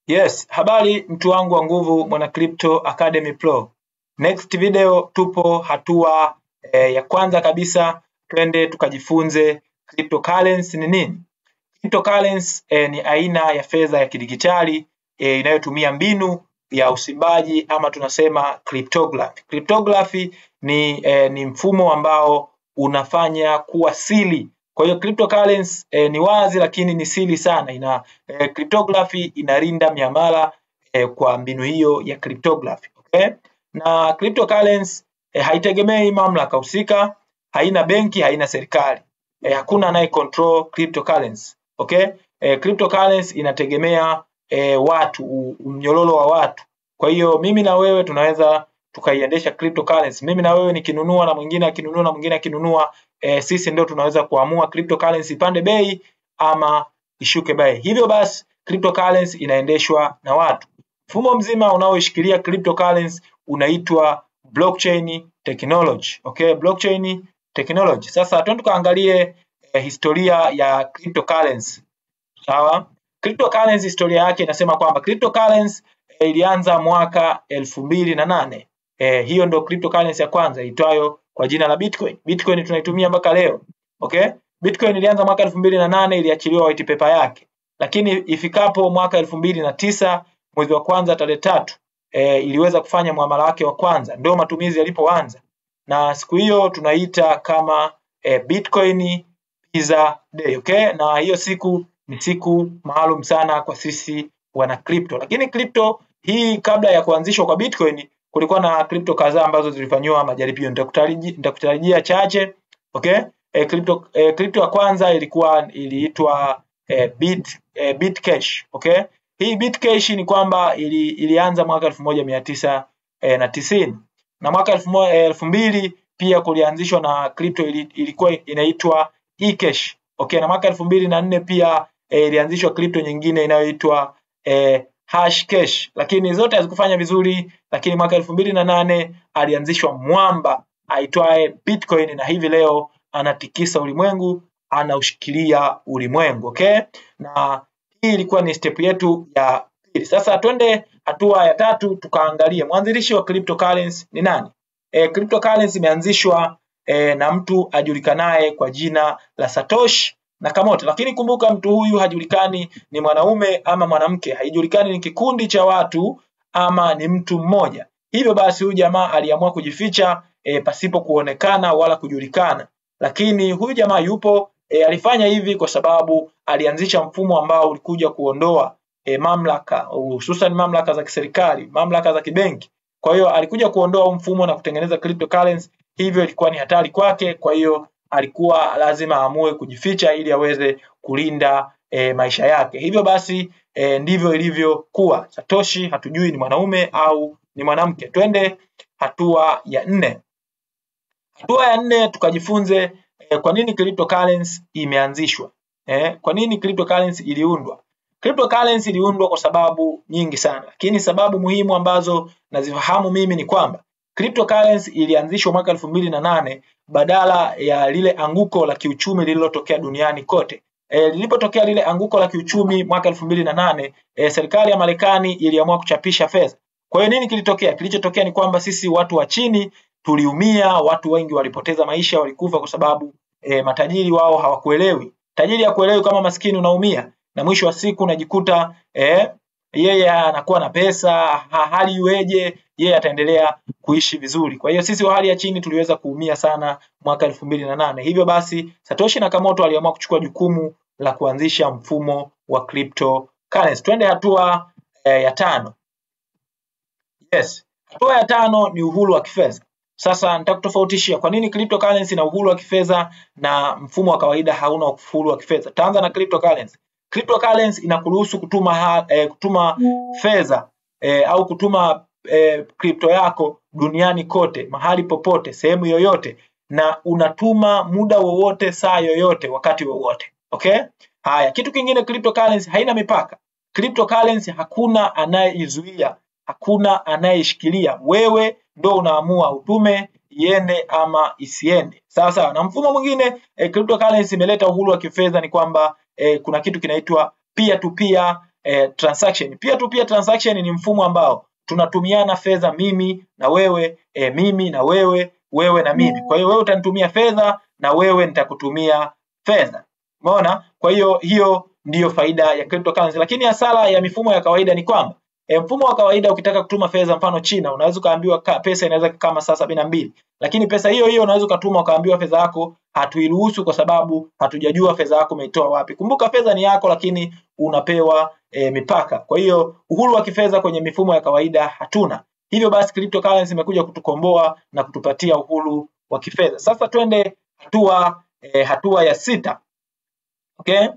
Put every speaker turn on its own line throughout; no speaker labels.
Yes, habari mtu wangu wa nguvu, mwana Crypto Academy Pro. Next video tupo hatua ya kwanza kabisa, twende tukajifunze cryptocurrency ni nini. Cryptocurrency ni aina ya fedha ya kidigitali inayotumia mbinu ya usimbaji ama tunasema cryptography. Cryptography ni mfumo ambao unafanya kuwa siri. Kwa hiyo cryptocurrency ni wazi lakini ni siri sana. Cryptography inalinda miamala kwa mbinu hiyo ya cryptography. Okay? Na cryptocurrency haitegemei mamlaka husika, haina benki, haina serikali. Hakuna anaye control cryptocurrency. Okay? Cryptocurrency inategemea watu, mnyororo wa watu. Kwa hiyo mimi na wewe tunaweza tukaiendesha cryptocurrency. Mimi na wewe nikinunua na mwingine akinunua na mwingine akinunua, sisi ndio tunaweza kuamua cryptocurrency ipande bei ama ishuke bei. Hivyo basi cryptocurrency inaendeshwa na watu. Mfumo mzima unaoishikilia cryptocurrency unaitwa blockchain technology. Okay, blockchain technology. Sasa twende tukaangalie historia ya cryptocurrency. Sawa? Cryptocurrency historia yake inasema kwamba cryptocurrency ilianza mwaka 2008. Hiyo ndio cryptocurrency ya kwanza itwayo kwa jina la Bitcoin. Bitcoin tunaitumia mpaka leo. Okay? Bitcoin ilianza mwaka 2008, iliachiliwa white paper yake. Lakini ifikapo mwaka 2009 mwezi wa kwanza tarehe 3 iliweza kufanya muamala wake wa kwanza. Ndio matumizi yalipoanza. Na siku hiyo tunaita kama Bitcoin Pizza Day, okay? Na hiyo siku ni siku maalum sana kwa sisi wana crypto. Lakini crypto hii kabla ya kuanzishwa kwa Bitcoin kulikuwa na crypto kadhaa ambazo zilifanywa majaribio. Nitakutarajia chache. Okay? Crypto ya kwanza ilikuwa iliitwa Bitcash. Okay? Hii Bitcash ni kwamba ilianza mwaka 1990 na mwaka 2000 pia kulianzishwa na crypto ilikuwa inaitwa eCash. Okay, na mwaka 2004 pia ilianzishwa crypto nyingine inayoitwa Hashcash, lakini zote hazikufanya vizuri. Lakini mwaka 2008 alianzishwa mwamba aitwaye Bitcoin, na hivi leo anatikisa ulimwengu, anaushikilia ulimwengu. Okay? Na hii ilikuwa ni step yetu ya pili. Sasa twende hatua ya tatu tukaangalie mwanzilishi wa cryptocurrency ni nani. Cryptocurrency imeanzishwa na mtu ajulikanaye kwa jina la Satoshi Nakamoto. Lakini kumbuka mtu huyu hajulikani ni mwanaume ama mwanamke, haijulikani ni kikundi cha watu ama ni mtu mmoja. Hivyo basi huyu jamaa aliamua kujificha pasipo kuonekana wala kujulikana. Lakini huyu jamaa yupo, alifanya hivi kwa sababu alianzisha mfumo ambao ulikuja kuondoa mamlaka, hususan mamlaka za kiserikali, mamlaka za kibenki. Kwa hiyo alikuja kuondoa mfumo na kutengeneza cryptocurrency, hivyo ilikuwa ni hatari kwake. Kwa hiyo alikuwa lazima aamue kujificha ili aweze kulinda maisha yake. Hivyo basi ndivyo ilivyokuwa. Satoshi hatujui ni mwanaume au ni mwanamke. Twende hatua ya nne. Hatua ya nne tukajifunze kwa nini cryptocurrency imeanzishwa. Kwa nini cryptocurrency iliundwa? Cryptocurrency iliundwa kwa sababu nyingi sana. Lakini sababu muhimu ambazo nazifahamu mimi ni kwamba cryptocurrency ilianzishwa mwaka 2008 badala ya lile anguko la kiuchumi lililotokea duniani kote. Lilipotokea lile anguko la kiuchumi mwaka 2008, serikali ya Marekani iliamua kuchapisha fedha. Kwa hiyo nini kilitokea? Kilichotokea ni kwamba sisi watu wa chini tuliumia, watu wengi walipoteza maisha, walikufa kwa sababu matajiri wao hawakuelewi. Tajiri hakuelewi kama maskini unaumia, na mwisho wa siku unajikuta yeye anakuwa na pesa, hali iweje, yeye ataendelea kuishi vizuri. Kwa hiyo sisi wa hali ya chini tuliweza kuumia sana mwaka 2008. Hivyo basi Satoshi Nakamoto aliamua kuchukua jukumu la kuanzisha mfumo wa cryptocurrency. Twende hatua ya tano. Yes, hatua ya tano ni uhuru wa kifedha. Sasa nitakutofautishia kwa nini cryptocurrency na uhuru wa kifedha na mfumo wa kawaida hauna uhuru wa kifedha. Taanza na cryptocurrency. Cryptocurrency inakuruhusu kutuma fedha au kutuma crypto yako duniani kote, mahali popote, sehemu yoyote, na unatuma muda wowote, saa yoyote, wakati wowote. Okay? Haya, kitu kingine cryptocurrency haina mipaka. Cryptocurrency hakuna anayeizuia, hakuna anayeshikilia. Wewe ndo unaamua utume iende ama isiende. Sawa sawa. Na mfumo mwingine cryptocurrency imeleta uhuru wa kifedha ni kwamba kuna kitu kinaitwa peer to peer transaction. Peer to peer transaction ni mfumo ambao tunatumiana fedha mimi na wewe, mimi na wewe, wewe na mimi. Kwa hiyo wewe utanitumia fedha na wewe nitakutumia fedha. Umeona? Kwa hiyo hiyo ndiyo faida ya cryptocurrency. Lakini hasara ya mifumo ya kawaida ni kwamba mfumo wa kawaida ukitaka kutuma fedha, mfano China, unaweza ukaambiwa pesa inaweza kama saa 72, lakini pesa hiyo hiyo unaweza ukatuma ukaambiwa fedha yako hatuiruhusu kwa sababu hatujajua fedha yako umeitoa wapi. Kumbuka fedha ni yako, lakini unapewa mipaka. Kwa hiyo uhuru wa kifedha kwenye mifumo ya kawaida hatuna. Hivyo basi cryptocurrency imekuja kutukomboa na kutupatia uhuru wa kifedha. Sasa twende hatua ya 6. Okay?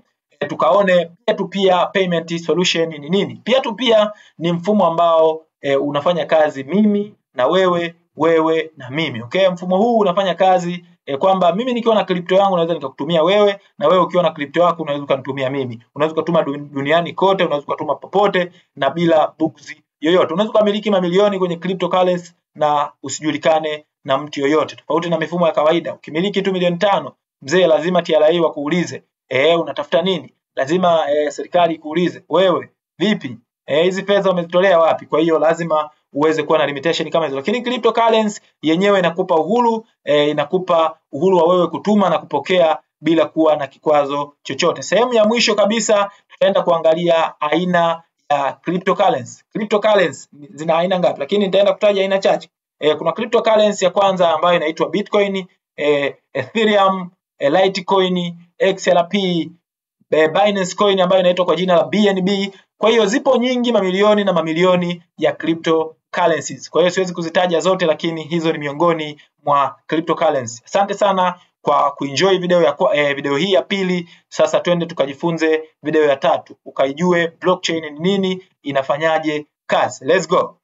Tukaone peer to peer payment solution ni nini. Peer to peer ni mfumo ambao unafanya kazi mimi na wewe, wewe na mimi. Okay? Mfumo huu unafanya kazi kwamba mimi nikiwa na crypto yangu naweza nikakutumia wewe, na wewe ukiwa na crypto yako unaweza ukanitumia mimi. Unaweza ukatuma duniani kote, unaweza ukatuma popote na bila bughudhi yoyote. Unaweza ukamiliki mamilioni kwenye cryptocurrency na usijulikane na mtu yoyote. Tofauti na mifumo ya kawaida, ukimiliki tu milioni 5, mzee, lazima TRA wakuulize, unatafuta nini? Lazima serikali ikuulize, wewe vipi? Hizi fedha umezitolea wapi? Kwa hiyo lazima uweze kuwa na limitation kama hizo. Lakini cryptocurrency yenyewe inakupa uhuru, inakupa uhuru wa wewe kutuma na kupokea bila kuwa na kikwazo chochote. Sehemu ya mwisho kabisa tutaenda kuangalia aina ya cryptocurrency. Cryptocurrency zina aina ngapi? Lakini nitaenda kutaja aina chache. Kuna cryptocurrency ya kwanza ambayo inaitwa Bitcoin, Ethereum, Litecoin, XRP, Binance Coin ambayo inaitwa kwa jina la BNB. Kwa hiyo zipo nyingi, mamilioni na mamilioni ya cryptocurrencies. Kwa hiyo siwezi kuzitaja zote, lakini hizo ni miongoni mwa cryptocurrency. Asante sana kwa kuenjoy video hii ya pili. Sasa twende tukajifunze video ya tatu, ukaijue blockchain ni nini, inafanyaje kazi. Let's go.